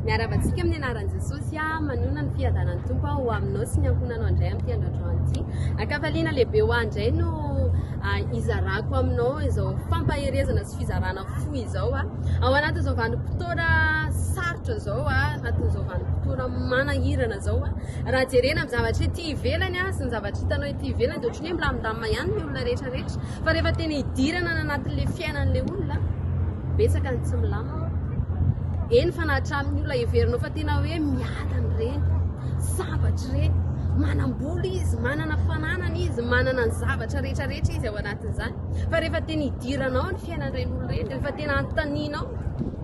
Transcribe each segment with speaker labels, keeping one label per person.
Speaker 1: Miarahaba antsika amin'ny anaran'i Jesosy aho, manonona ny fiadanan'ny Tompo aho ho aminao sy ny ankohonanao indray amin'ity androandroany ity. Ankafaliana lehibe ho ahy indray no izarako aminao izao fampaherezana sy fizarana fo izao. Ao anatin'izao vanim-potoana sarotra izao, anatin'izao vanim-potoana manahirana izao, raha jerena amin'ny zavatra ety ivelany sy ny zavatra hitanao ety ivelany dia ohatran'ny hoe milamindamina ihany ny olona rehetra rehetra. Fa rehefa tena idirana any anatin'ilay fiainan'ilay olona, betsaka ny tsy milamina. Eny fa na hatramin'ny olona heverinao fa tena hoe miadana ireny, sambatra ireny, manam-bola izy, manana fananana izy, manana ny zavatra rehetra rehetra izy ao anatin'izany. Fa rehefa tena idiranao ny fiainan'ireny olona ireny, rehefa tena anontanianao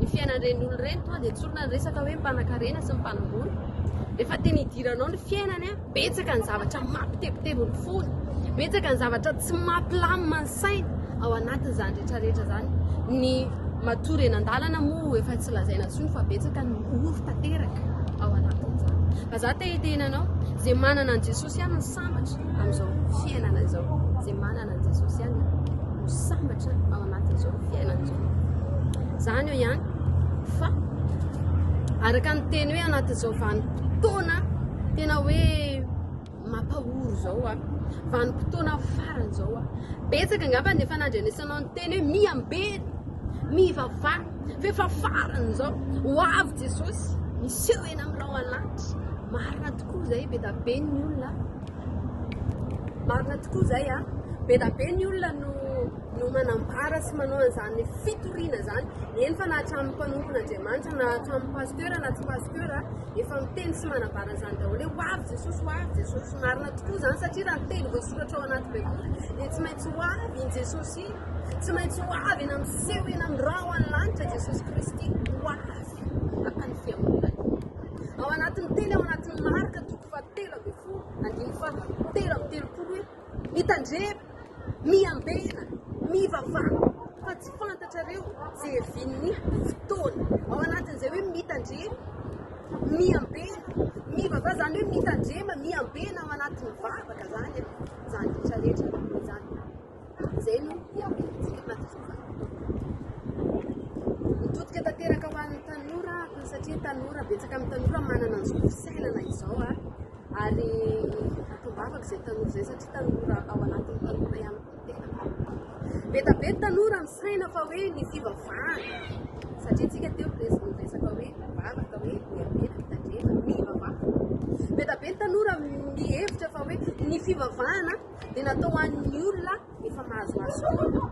Speaker 1: ny fiainan'ireny olona ireny, tonga dia tsorina ny resaka hoe mpanankarena sy ny mpanam-bola. Rehefa tena idiranao ny fiainany, Betsaka ny zavatra mampitebiteby ny fony, betsaka ny zavatra tsy mampilamina ny sainy ao anatin'izany rehetrarehetra izany. Ny matory eny an-dalana moa efa tsy lazaina intsony fa betsaka ny ory tanteraka ao anatin'izany. Fa za te hiteny anao, izay manana an'i Jesosy ihany no sambatra amin'izao fiainana izao. Izay manana an'i Jesosy ihany no sambatra ao anatin'izao fiainana izao. Izany eo ihany fa araka ny teny hoe anatin'izao vanim-potoana Tena hoe mampahory izao a. Vanim-potoana farany izao a. Betsaka angamba ny efa nandrenesanao ny teny hoe miambena, mivavaha, fa efa farany izao. Ho avy Jesosy, miseho eny amin'ny rahona lanitra. Marina tokoa izay, be dia be ny olona. Marina tokoa izay a. Be dia be ny olona no no manambara sy manao an'izany fitoriana izany. Eny fa na hatramin'ny mpanompon'Andriamanitra, na hatramin'ny pasteur na tsy pasteur, Efa miteny sy manambara an'izany daholo hoe ho avy Jesosy, ho avy Jesosy. Marina tokoa izany satria raha ny teny voasoratra ao anaty Baiboly dia tsy maintsy ho avy iny Jesosy iny. Tsy maintsy ho avy eny amin'ny seho eny amin'ny rahona lanitra Jesosy Kristy. Ho avy haka ny fiangonany. Ao anatin'ny teny ao anatin'ny Marka toko faha-13 andininy faha-33 hoe mitandrema, miambena, mivavaha fa tsy fantatrareo izay hevian'ny fotoana. Ao anatin'izay hoe mitandrema, miambena, mivavaha, izany hoe mitandrema, miambena ao anatin'ny vavaka izany, izany rehetra rehetra izany. Izay no hiambenantsika anatin'izao vanim-potoana. Mitodika tanteraka ho an'ny tanora satria tanora, betsaka amin'ny tanora manana an'izao fisainana izao ary atom-bavaka izay tanora izay satria tanora ao anatin'ny tanora ihany koa ny tena. Be dia be ny tanora misaina fa hoe ny fivavahana satria tsika teo niresaka hoe mivavaka hoe miambena, mitandrema, mivavaha. Be dia be ny tanora mihevitra fa hoe ny fivavahana dia natao ho an'ny olona efa mahazoazo taona.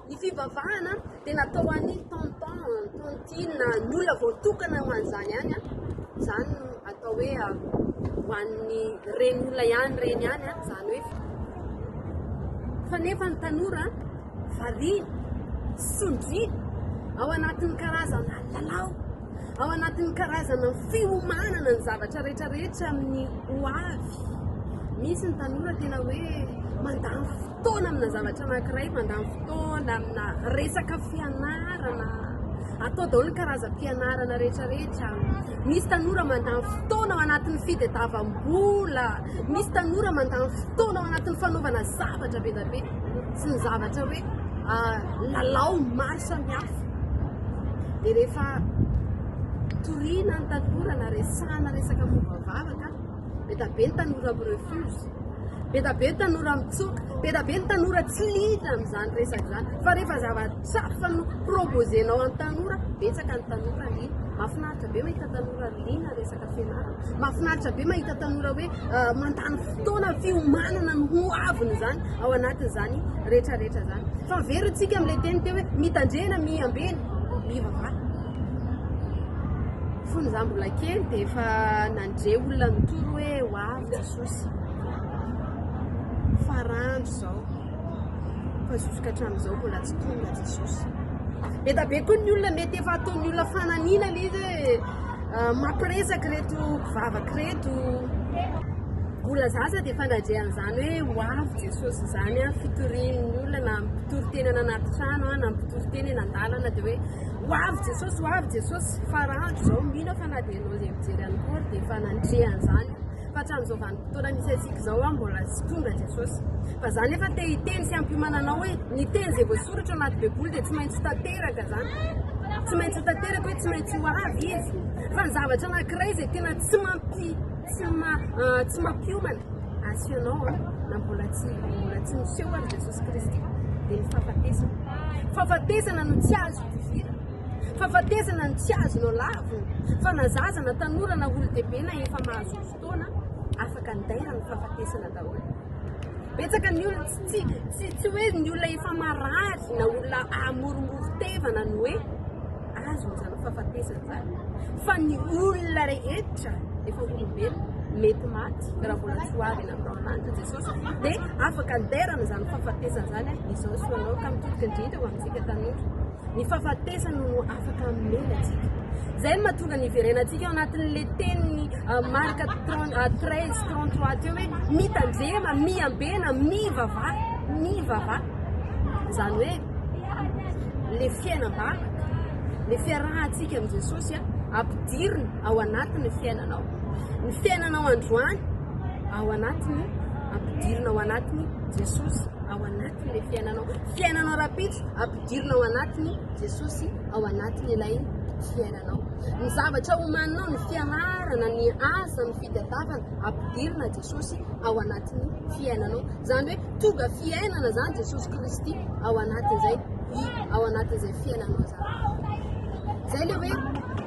Speaker 1: Ny fivavahana dia natao ho an'ny tonton, tontine, ny olona voatokana ho an'izany ihany. Izany no atao hoe ho an'ny reny olona ihany ireny ihany, izany hoe fa nefa ny tanora variana, sondriana ao anatin'ny karazana lalao. Ao anatin'ny karazana fiomanana ny zavatra rehetra rehetra amin'ny ho avy. Misy ny tanora tena hoe mandany fotoana amina zavatra anankiray, mandany fotoana amina resaka fianarana. Atao daholo ny karazam-pianarana rehetra rehetra. Misy tanora mandany fotoana ao anatin'ny fitadiavam-bola. Misy tanora mandany fotoana ao anatin'ny fanaovana zavatra be dia be sy ny zavatra hoe lalao maro samihafa. Dia rehefa torina ny tanora na resahana resaka momba vavaka, be dia be ny tanora mi-refuse, be dia be ny tanora mitsoaka, be dia be ny tanora tsy liana amin'izany resaka izany. Fa rehefa zavatra hafa no proposer-nao an'ny tanora, betsaka ny tanora liana. Mahafinaritra be mahita tanora liana resaka fianarana. Mahafinaritra be mahita tanora hoe mandany fotoana fiomanana ny ho aviny izany ao anatin'izany rehetrarehetra izany. Fa miverina tsika amin'ilay teny teo hoe mitandrena, miambena, mivavaha. Fony izaho mbola kely dia efa nandre olona nitory hoe ho avy Jesosy. Farandro izao. Fa jusqu'à hatramin'izao mbola tsy tonga Jesosy. Be dia be koa ny olona mety efa ataon'ny olona fananiana ilay izy hoe Mampiresaka ireto mpivavaka ireto. Mbola zaza dia efa nandre an'izany hoe ho avy Jesosy izany an, fitorian'ny olona na mpitory teny any anaty trano na mpitory teny eny an-dalana dia hoe ho avy Jesosy, ho avy Jesosy. Fa raha andro izao mino aho fa na dia ianao izay mijery ihany koa ary dia efa nandre an'izany. Fa hatramin'izao vanim-potoana misy antsika izao an, mbola tsy tonga Jesosy. Fa za nefa te hiteny sy hampiomana anao hoe ny teny izay voasoratra anaty Baiboly dia tsy maintsy tanteraka izany. Tsy maintsy ho tanteraka hoe tsy maintsy ho avy Izy. Fa ny zavatra anankiray izay tena tsy mampi, tsy ma, tsy mampiomana azy ianao an, na mbola tsy, mbola tsy miseho ary Jesosy Kristy, dia ny fahafatesana. Fahafatesana no tsy azo idivirana. Fahafatesana no tsy azonao lavina. Fa na zaza na tanora na olon-dehibe na efa mahazo fotoana, afaka andairan'ny fahafatesana daholo. Betsaka ny olona tsy tsy tsy hoe ny olona efa marary na olona amoromoro-tevana no hoe azony izany fahafatesana izany fa ny olona rehetra efa olombelona mety maty raha mbola tsy ho avy eny amin'ny rahonanitra Jesosy dia afaka andairana izany fahafatesana izany izao sy ho anao ka mitodika indrindra ho amintsika tanora. Ny fahafatesana no afaka hamela antsika. Izay no mahatonga ny hiverenantsika ao anatin'ilay tenin'ny Marka 13, 33 teo hoe mitandrema, miambena, mivavaha, mivavaha. Izany hoe le fiainam-bavaka, le fiarahantsika amin'i Jesosy ampidirina ao anatin'ny fiainanao. Ny fiainanao androany ao anatiny, ampidirina ao anatiny Jesosy ao anatin'ilay fiainanao. Fiainanao rahampitso Ampidirina ao anatiny Jesosy ao anatiny ilay fiainanao. Ny zavatra omaninao, ny fianarana, ny asa, ny fitadiavana, ampidirina Jesosy ao anatin'ny fiainanao. Izany hoe tonga fiainana izany Jesosy Kristy ao anatin'izay ao anatin'izay fiainanao izany. Izay ilay hoe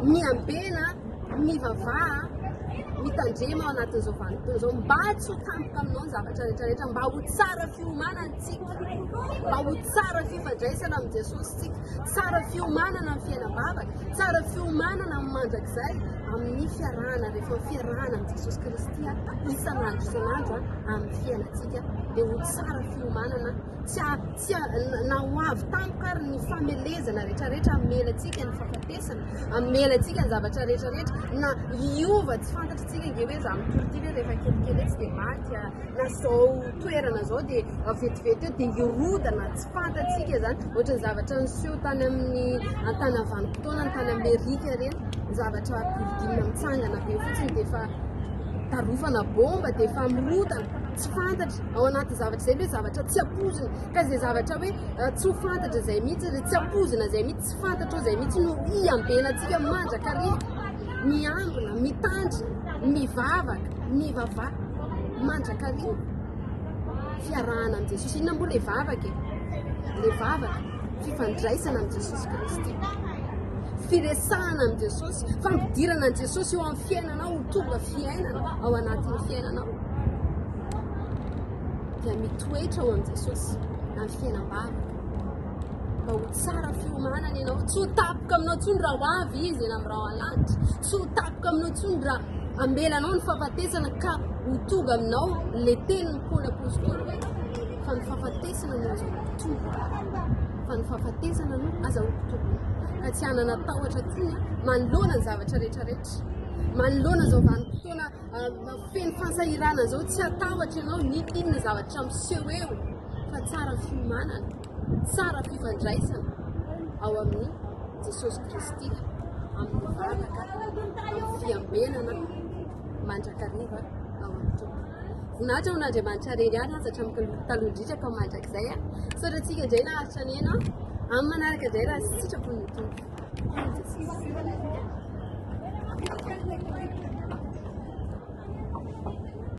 Speaker 1: miambena mivavaha, mitandrema ao anatin'izao vanim-potoana izao mba tsy ho tampoka aminao ny zavatra rehetra rehetra, mba ho tsara fiomanana tsika, mba ho tsara fifandraisana amin'i Jesosy tsika, tsara fiomanana amin'ny fiainam-bavaka, tsara fiomanana amin'ny mandrakizay, amin'ny fiarahana rehefa fiarahana amin'i Jesosy Kristy isan'andro isan'andro amin'ny fiainantsika dia ho tsara fiomanana tsy tsy na ho avy tampoka ary ny famelezana rehetrarehetra hamela antsika ny fahafatesana hamela antsika ny zavatra rehetrarehetra na hiova tsy fantatritsika nge hoe za mitory ity ve rehefa kelikely etsy dia maty na zao toerana zao dia vetivety eo dia hirodana tsy fantatsika zany ohatra ny zavatra niseho tany amin'ny tany vanim-potoana ny tany Amerika ireny zavatra building mitsangana be fotsiny dia efa darofana bomba dia efa mirodana tsy fantatra ao anaty zavatra izay hoe zavatra tsy ampoizina ka izay zavatra hoe tsy ho fantatra izay mihitsy ilay tsy ampoizina izay mihitsy tsy fantatra izay mihitsy no hiambenantsika mandrakariva miambina mitandrina mivavaka mivavaha mandrakariva fiarahana amin'i Jesosy inona moa ilay vavaka e ilay vavaka fifandraisana amin'i Jesosy Kristy firesahana amin'i Jesosy fampidirana an'i Jesosy eo amin'ny fiainanao ho tonga fiainana ao anatin'ny fiainanao dia mitoetra ao amin'i Jesosy amin'ny fiainam-bavaka mba ho tsara fiomanana ianao tsy ho tapoka aminao intsony raha ho avy izy eny amin'ny rahona lanitra tsy ho tapoka aminao intsony raha ambelanao ny fahafatesana ka ho tonga aminao le tenin'i Paoly Apostoly hoe fa ny fahafatesana no azahoako tombony fa ny fahafatesana no azahoako tombony ka tsy hanana tahotra intsony manoloana ny zavatra rehetrarehetra manoloana izao vanim-potoana Feno fahasahiranana izao, tsy hatahotra ianao n'inon'inona zavatra miseho eo fa tsara fiomanana, tsara fifandraisana ao amin'i Jesosy Kristy amin'ny vavaka, amin'ny fiambenana mandrakariva ao amin'ny Tompo. Voninahitra ho an'Andriamanitra irery ihany aza hatramin'ny taloha indrindra ka mandrakizay. Misaotra antsika indray naharitra nihaino. Amin'ny manaraka indray raha sitrapon'ny Tompo. Jesosy.